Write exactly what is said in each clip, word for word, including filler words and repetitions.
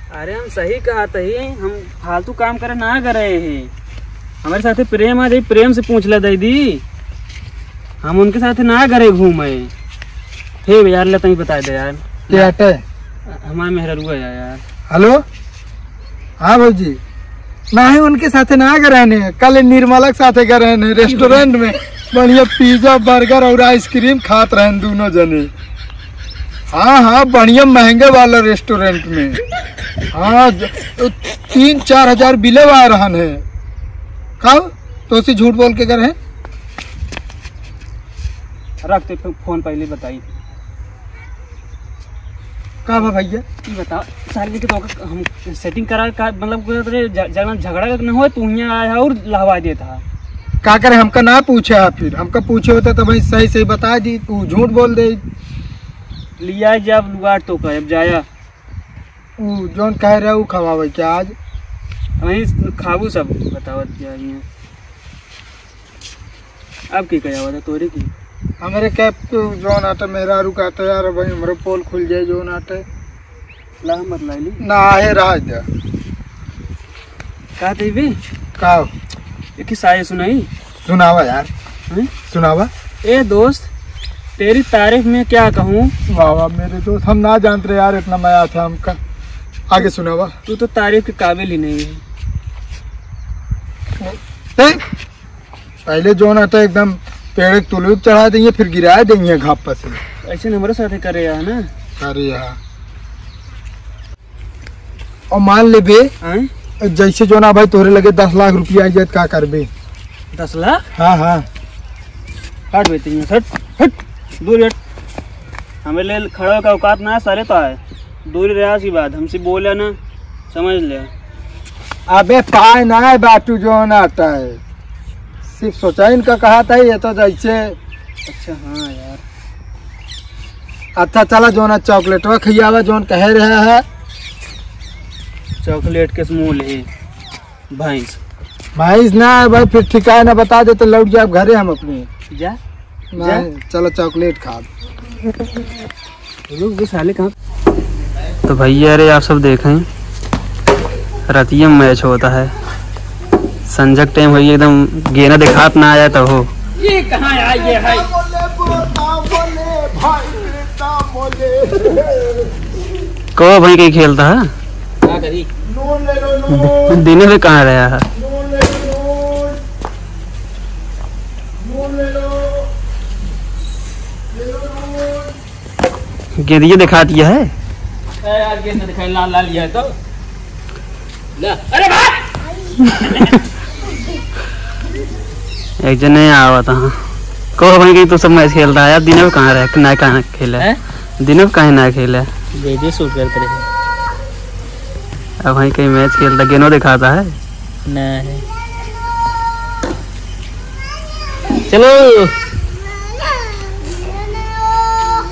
अरे हम सही कहत ही, हम फालतू काम करे ना गए रहे हैं। हमरे साथे प्रेम आ जाई, प्रेम से पूछ ले दीदी, हम उनके साथे ना गए रहे घूमे। हे यार, ले तनी बताइ दे यार। के हटे? हमार मेहररुआ है यार। हेलो, हाँ भौजी, नाही उनके साथे ना गए रहने, कल निर्मला के साथे गए रहने रेस्टोरेंट में, बढ़िया पिज्जा, बर्गर और आइसक्रीम खात रहन दोनों जने। हाँ, हाँ, बढ़िया महंगे वाला रेस्टोरेंट में। हाँ, ज-, तीन चार हजार बिले आ रहन है। का? तो से झूठ बोल के करे हैं? रख ते फो-, फोन पहले बताई। का बा भैया? ई बता, सारे के तो हम सेटिंग करा का, मतलब, कोई तेरे झ-, झगड़ा, झगड़ा का न होए, तू हियाँ आया है और लहवा देता है। का करे, हमका ना पूछे है फिर, हमका पूछे होता तो भाई सही सही बता दी, तू झूठ बोल दे। लिया जब लुगाड़ तो का, अब जाया। ऊ जौन कहे रहे, ऊ खवावे क्या आज? वहीं खाबू सब बतावत जा रही हैं। अब की कहे आवत है तोरे की? हमरे के तू जौन आटे मेहरारू का आटे यार, भाई हमरो पोल खुल जाए जौन आटे। ला मत लाई ली। ना, आहे राज दे। का देबे? का? एक ही शायरी सुनाई। सुनावा यार। हैं? सुनावा। ए दोस्त, तेरी तारीफ में क्या कहूँ? वाह वाह मेरे दोस्त, हम ना जानते रहे यार, इतना मजा था हमका। आगे सुनावा। तू तो तारीफ के काबिल ही नहीं है। ए, पहले जौन आटे एकदम पेड़ के तुलुई चढ़ा देंगे, फिर गिरा देंगे घाप पर से। ऐसे न हमरे साथे करे यार ना। अरे यार। और मान लेबे, हैं? जैसे जौन आ भाई तोहरे लगे दस लाख रुपया आ जाए, का करबे? दस लाख? हाँ, हाँ। हट बे, तीन मिनट, हट, हट, दूर हट। हमें ले खड़ा का औकात ना है, साले तो आए। दूर रहा की बात, हमसे बोले ना, समझ ले। अबे पाए ना है बाटू जौन आटे। सिर्फ सोचा इनका कहा था, ये तो जैसे अच्छा, हाँ यार। अच्छा, चला, जौन आज चॉकलेटवा खियावा, जौन कहे रहे है। चॉकलेट के मुँह ले, भैंस। भैंस ना है भाई, फिर ठिकाना बता दे तो लौट जाब घरे हम अपने। जा, ना, जा। चला चॉकलेट खा। रुक बे साले, कहाँ? तो भैया, अरे आप सब देखें, रतिया में मैच होता है। संझा के टाइम होई, एकदम गेना दिखात ना आया तब हो। ये कहाँ आया, ये है? को भाई कहीं खेलता है? का करी? दि-, दिने में कहाँ रहा है? गेंदिया दिखा दिया है। अरे यार, गेंद दिखाई, लाल लाल लिया है तो। ले, अरे भाई! एक जने आवत हाँ। कहो भाई, कहीं तो सब मैच खेलता है यार, दिने में कहाँ रहे, ना कहाँ खेले? हैं? दिने में कहाँ ना खेले? वीडियो शूट करते रहे। अब भाई कहीं मैच खेलता, गेंदो दिखाता है? नहीं। चलो।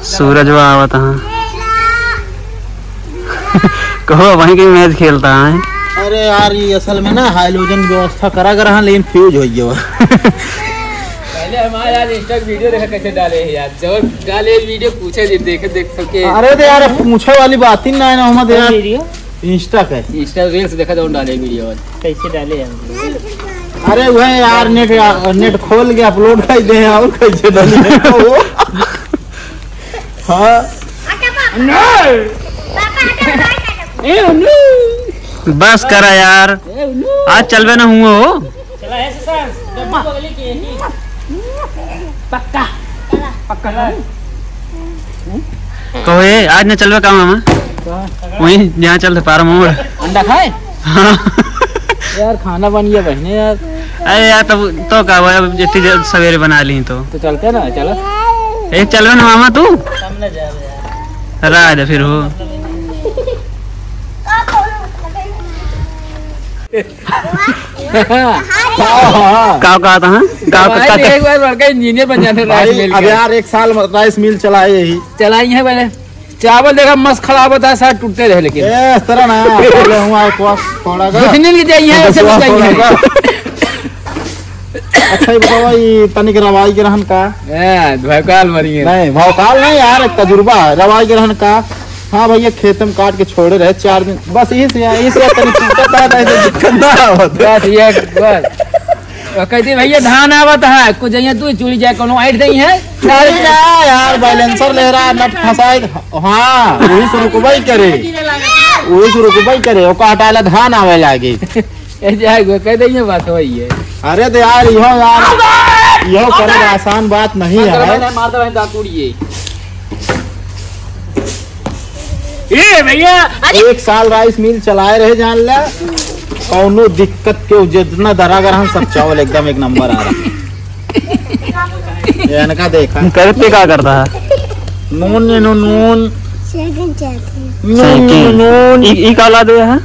सूरज बा आवत हाँ। कहो, वहीं के मैच खेलता है। अरे यार, ये असल में ना हाइलोजन व्यवस्था करा कर रहा, लेकिन फ्यूज हो गया। पहले हमारे यार Insta वीडियो देखा कैसे डाले हैं यार, जब डाले वीडियो पूछे जी, देखे, देख सके। अरे तो यार, पूछे वाली बात ही ना है ना, हम यार। Insta का है। Insta reels देखा तो डाले वीडियो वाला। कैसे डाले हम? अरे वह यार, नेट, नेट खोल के अपलोड कर दे हैं, और कैसे डाले हैं वो? हाँ। बस करा यार, आज चलबे ना हुआ हो। चला, ऐसे सांस, डब्बू बगली की है कि? पक्का, पक्का। कहो, ए, आज न चलबे का मामा? कहाँ? वहीं जहाँ चलते पारा मोड़। अंडा खाए? हाँ। यार, खाना बन गया बहने यार। अरे यार, तब तो का हुआ, अब इतनी जल्द सवेरे बना ली तो। तो चलते ना, चलो। ए, चलबे ना मामा तू? हम ना जा रहे यार। राह दे फिर हो। का, का कहा था, हाँ? का, का, भाई, का, का? एक बार लड़का इंजीनियर बन जाने, राइस भाई, मिल अब गया। यार, एक साल राइस मिल चलाए यही। चलाई है पहले। चावल देखा, मस्त खराब होता है, साथ टूटते रहे, लेकिन। ए, इस तरह ना, पहले हुआ एक बार थोड़ा सा। जितने भी चाहिए, ऐसे थोड़ा बस चाहिए। सा। अच्छा, ये बताओ, ये तनिक रवाई के रहन का? ए, भौकाल मरी है। नहीं, भौकाल नहीं यार, एक तजुर्बा है, रवाई के रहन का। हाँ भैया, खेत में काट के छोड़े रहे चार दिन, बस इस, इस तनी टूटा था, नहीं तो दिक्कत ना होता। बस ये, बस। और कहती, "भैया, धान आवत है, कुछ जइया तू चुड़ी जाए, कोनो ऐंठ दई है?" अरे ना यार, बैलेंसर ले रहा, नट फंसाए। हाँ, वही से रुकबई करे, वही से रुकबई करे, ओका हटाला धान आवे लागे। ए, जाए गो, कह दे, ये बात वही है। अरे तो यार, इहो यार, इहो करे आसान बात नहीं है। मार दे भाई, दांत उड़िए। ए भैया, अरे एक साल राइस मिल चलाए रहे, जान ला, कौनो दिक्कत के, जितना दरा गरहन सब चावल एकदम एक नंबर आ रहा। ये इनका देखा। करते का करता है? नून, नून, नून। नून, नून, नून। ई, ई का ला दे है?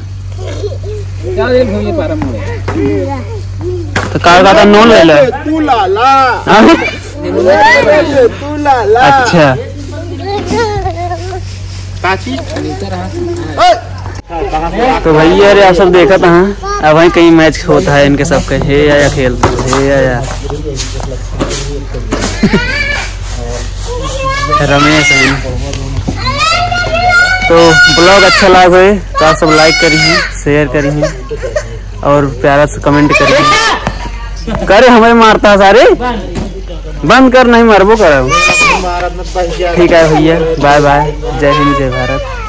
तो का कहता, नून ले ले। तू लाला। हाँ? तू लाला। अच्छा। काची? तो भैया रे, आप सब देखत हैं, अब वहीं कहीं मैच होता है इनके सबके। हे या, या खेल, हे या, या। रमेश है। तो vlog अच्छा लाग होए तो आप सब like करिए, share करिए और प्यारा सा comment करिए। करे हमें मारता है सारे, बंद कर, नहीं मारबो कर। ठीक है भैया, bye bye, जय हिंद, जय भारत।